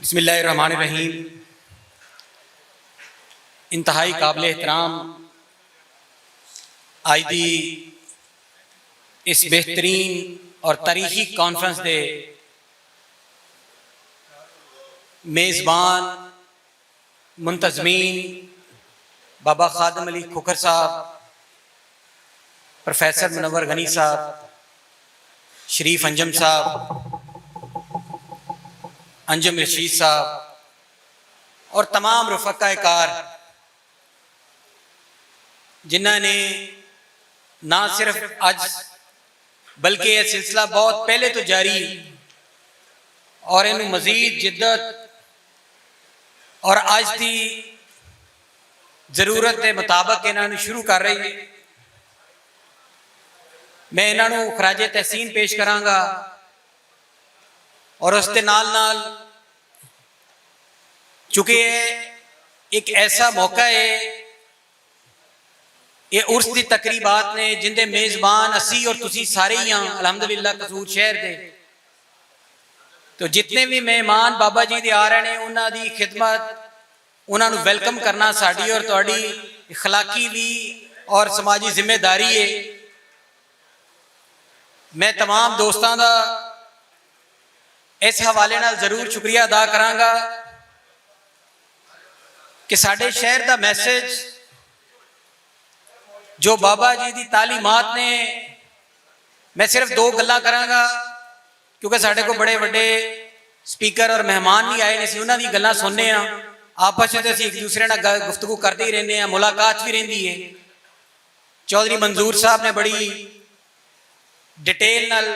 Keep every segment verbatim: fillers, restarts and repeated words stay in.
بسم اللہ الرحمن الرحیم۔ انتہائی قابل احترام آج دی اس بہترین اور تاریخی کانفرنس دے میزبان، منتظمین، بابا خادم علی کھوکھر صاحب، پروفیسر منور غنی صاحب، شریف انجم صاحب، انجم رشید صاحب اور تمام رفقا کار، جنہاں نے نہ صرف اج بلکہ یہ سلسلہ بہت پہلے تو جاری ہے اور انہوں مزید جدت اور اج دی ضرورت دے مطابق انہاں نوں شروع کر رہی ہے۔ میں انہاں نوں خراج تحسین پیش کراں گا اور اس دے نال نال، چونکہ یہ ایک ایسا موقع ہے، یہ عرس دی تقریبات نے جن دے میزبان اسی اور تسی سارے ہی ہاں، الحمدللہ قصور شہر دے۔ تو جتنے بھی مہمان بابا جی دے آ رہے ہیں، انہاں دی خدمت، انہاں نوں ویلکم کرنا ساڈی اور تہاڈی اخلاقی بھی اور سماجی ذمہ داری ہے۔ میں تمام دوستاں دا اس حوالے نال ضرور شکریہ ادا کراں گا کہ ساڈے شہر دا میسج جو بابا جی دی تعلیمات نے، میں صرف دو گلاں کراں گا، کیونکہ ساڈے کو بڑے وڈے سپیکر اور مہمان بھی آئے نے، اسی انہاں دی گلاں سننے ہاں۔ آپس وچ اسی ایک دوسرے نال گل، گفتگو کردے ہی رہنے ہاں، ملاقات بھی رہندی ہے۔ چوہدری منظور صاحب نے بڑی ڈیٹیل نال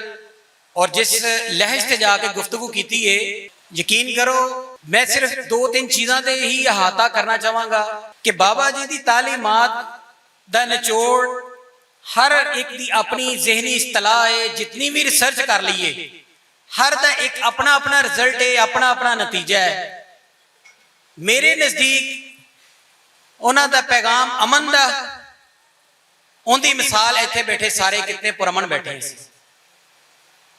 اور جس لہج تے جا کے گفتگو کیتی ہے، یقین کرو، میں صرف دو تین چیزاں تے ہی احاطہ کرنا چاہواں گا کہ بابا جی دی تعلیمات دا نچوڑ ہر ایک دی اپنی ذہنی اصطلاح ہے، جتنی بھی ریسرچ کر لئیے، ہر دا ایک اپنا اپنا رزلٹ ہے، اپنا اپنا نتیجہ ہے۔ میرے نزدیک انہاں دا پیغام امن دا، ان دی مثال ایتھے بیٹھے سارے کتنے پرامن بیٹھے ہیں۔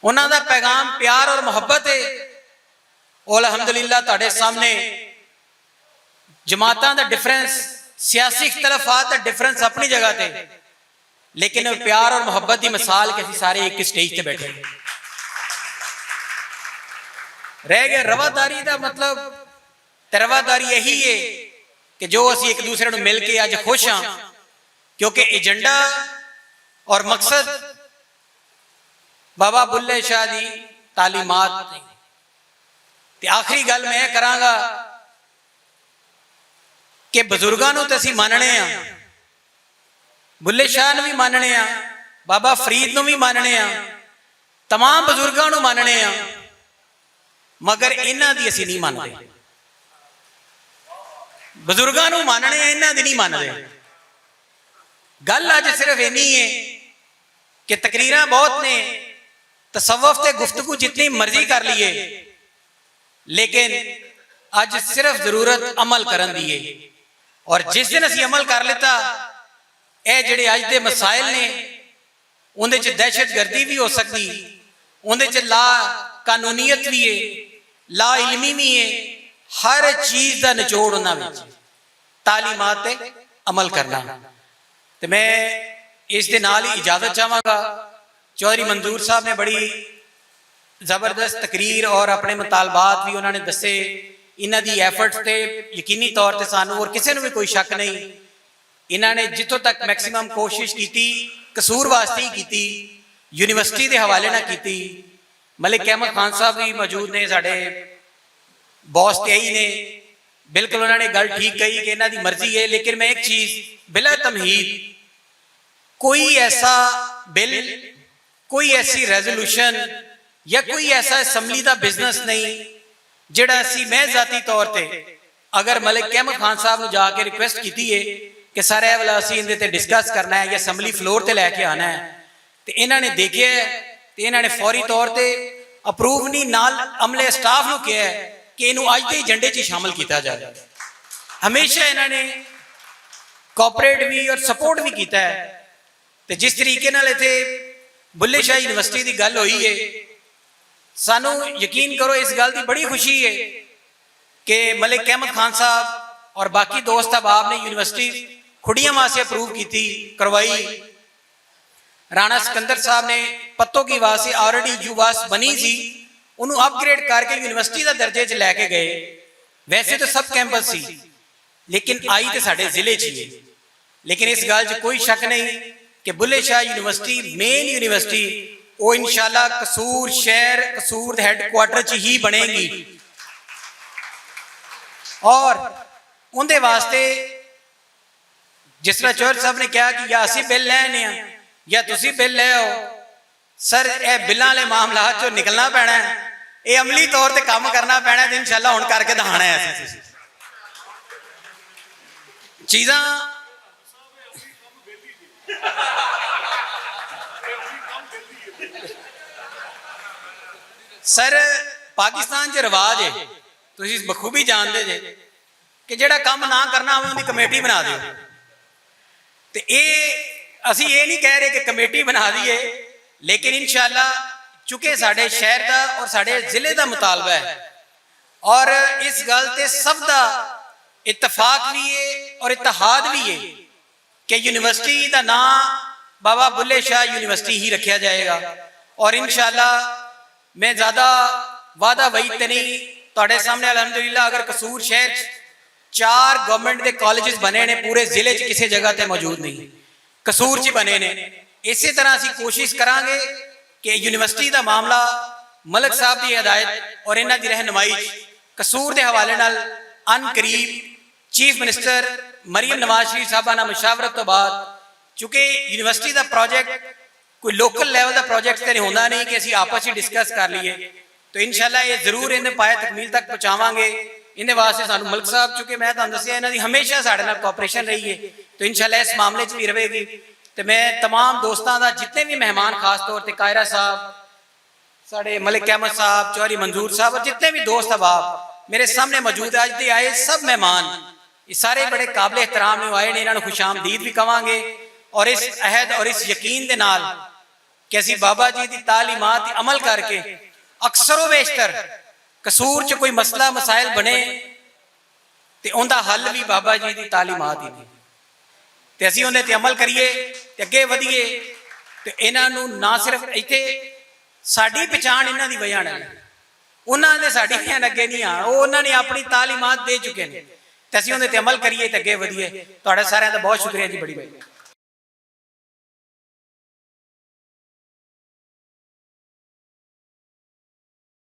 انہاں دا پیغام پیار اور محبت ہے۔ اور الحمدللہ تہاڈے سامنے جماعتاں دا ڈفرنس، سیاسی اختلافات دا ڈفرنس اپنی جگہ تے، لیکن پیار اور محبت دی مثال کہ اسی سارے ایک سٹیج تے بیٹھے ہیں۔ رہ گیا رواداری دا مطلب، تے رواداری یہی ہے کہ جو اسی ایک دوسرے نوں مل کے اج خوش ہاں، کیونکہ ایجنڈا اور مقصد بابا بلے شاہ دی تعلیمات نے۔ تے آخری گل میں یہ کراں گا کہ بزرگاں نوں تے اسی ماننے ہاں، بلے شاہ نوں بھی ماننے ہاں، بابا فرید نوں بھی ماننے ہاں، تمام بزرگاں نوں ماننے ہاں، مگر انہاں دی اسی نہیں مانتے۔ بزرگاں نوں ماننے ہاں، انہاں دی نہیں مانتے۔ گل اج صرف اینی ہے کہ تقریراں بہت نے، تصوف تے گفتگو جتنی مرضی کر لیے، لیکن اج صرف ضرورت عمل کرن دی ہے۔ اور جس دن اسی عمل کر لیتا، اے جڑے اج دے مسائل نے، اندے چ دہشت گردی بھی ہو سکتی، اندے چ لا قانونیت بھی ہے، لا علمی بھی ہے، ہر چیز دا نچوڑ انہاں وچ تعلیمات تے عمل کرنا۔ تے میں اس دے نال ہی اجازت چاہواں گا۔ چوہدری منظور صاحب نے بڑی زبردست تقریر اور اپنے مطالبات بھی انہاں نے دسے۔ انہاں دی ایفرٹس تے یقینی طور تے سانوں اور کسے نوں بھی کوئی شک نہیں، انہاں نے جتھوں تک میکسیمم کوشش کیتی، قصور واسطے ہی کیتی، یونیورسٹی دے حوالے نہ کیتی۔ ملک احمد خان صاحب بھی موجود نے، ساڈے باس تے آئی نے، بالکل انہاں نے گل ٹھیک کہی کہ انہاں دی مرضی ہے، لیکن میں ایک چیز بلا تمہید، کوئی ایسا بل، کوئی ایسی ریزولوشن یا کوئی ایسا اسمبلی دا بزنس نہیں جڑا اسی، میں ذاتی طور تے اگر ملک احمد خان صاحب نوں جا کے ریکویسٹ کیتی ہے کہ سر اے والا اسی اندے تے ڈسکس کرنا ہے یا اسمبلی فلور تے لے کے آنا ہے، تے انہاں نے دیکھیا ہے تے انہاں نے فوری طور تے اپروو نہیں، نال عملے سٹاف نوں کہیا ہے کہ اینوں اج دے ایجنڈے 'چ شامل کیتا جائے۔ ہمیشہ انہاں نے کوآپریٹ بھی اور سپورٹ بھی کیتا ہے۔ تے جس طریقے نال ایتھے بلے شاہ یونیورسٹی دی گل ہوئی ہے، سانوں یقین کرو اس گل دی بڑی خوشی ہے کہ ملک احمد خان صاحب اور باقی دوست احباب نے یونیورسٹی کھڑیاں واسطے اپروو کیتی، کروائی۔ رانا سکندر صاحب نے پتوں کی واسطے آلریڈی یو واس بنی سی، انہوں اپ گریڈ کر کے یونیورسٹی دا درجے چ لے کے گئے۔ ویسے تو سب کیمپس سی، لیکن آئی تے ساڈے ضلع چ ہی ہے۔ لیکن اس گل چ کوئی شک نہیں کہ بلے شاہ یونیورسٹی، مین یونیورسٹی، وہ انشاءاللہ قصور شہر، قصور دے ہیڈ کوارٹر چ ہی بنے گی۔ اور اندے واسطے، جس طرح چور صاحب نے کہا کہ یا اسی بل لے آنے ہیں یا تسی بل لے آؤ، سر، اے بلاں والے معاملات چوں نکلنا پینا ہے، اے عملی طور تے کم کرنا پینا ہے، تے انشاءاللہ ہن کر کے دکھانا ہے۔ اسی چیزاں، سر، پاکستان چ رواج ہے، تسی بخوبی جانتے جے، کہ جڑا کم نہ کرنا ہوئے، ان کی کمیٹی بنا دیو۔ تے اے، اسی اے نہیں کہہ رہے کہ کمیٹی بنا دیے، لیکن انشاءاللہ چونکہ ساڈے شہر دا اور ساڈے ضلع دا مطالبہ ہے، اور اس گل تے سب دا اتفاق بھی ہے اور اتحاد بھی ہے کہ یونیورسٹی دا نام بابا بلے شاہ یونیورسٹی ہی رکھیا جائے گا۔ اور انشاءاللہ میں زیادہ وعدہ وعید تے نہیں، تہاڈے سامنے الحمدللہ اگر قصور شہر چ چار گورنمنٹ دے کالجز بنے نے، پورے ضلع چ کسے جگہ تے موجود نہیں، قصور چ بنے نے۔ اسی طرح اسی کوشش کراں گے کہ یونیورسٹی دا معاملہ ملک صاحب دی ہدایت اور انہاں دی رہنمائی چ قصور دے حوالے نال ان قریب چیف منسٹر مریم نواز شریف صاحبہ نال مشاورت تو بعد، چونکہ یونیورسٹی دا پروجیکٹ کوئی لوکل لیول دا پروجیکٹ تے نہیں ہوندا نہیں کہ اسی آپس وچ ڈسکس کر لئیے، تو انشاءاللہ یہ ضرور انہیں پائے تکمیل تک پہنچاواں گے۔ انہیں واسطے سانو ملک صاحب، چونکہ میں تانوں دسیا انہاں دی ہمیشہ ساڈے نال کوآپریشن رہی ہے، تو انشاءاللہ اس معاملے چ بھی رہے گی۔ تے میں تمام دوستاں دا، جتنے بھی مہمان، خاص طور تے قاہرہ صاحب، ساڈے ملک احمد صاحب، چوہری منظور صاحب اور جتنے بھی دوست احباب میرے سامنے موجود ہیں، اج دے آئے سب مہمان، یہ سارے بڑے قابل احترام نے آئے نے، انہاں نوں خوش آمدید بھی کہواں گے۔ اور اس عہد اور اس یقین دے نال کہ اسی بابا جی دی تعلیمات تے عمل کر کے اکثر و بیشتر قصور چ کوئی مسئلہ مسائل بنے تے اوندا حل بھی بابا جی دی تعلیمات ہی نے۔ تے اسی اوندے تے عمل کریے تے اگے ودھیے۔ تے انہاں نوں نہ صرف ایتھے ساڈی پہچان انہاں دی وجہ نال، انہاں دے ساڈی پہچان اگے نہیں آ، او انہاں نے اپنی تعلیمات دے چکے نے۔ تے اسی اوندے تے عمل کریے تے اگے ودھیے۔ تہاڈا سارے دا بہت شکریہ جی، بڑی بڑی۔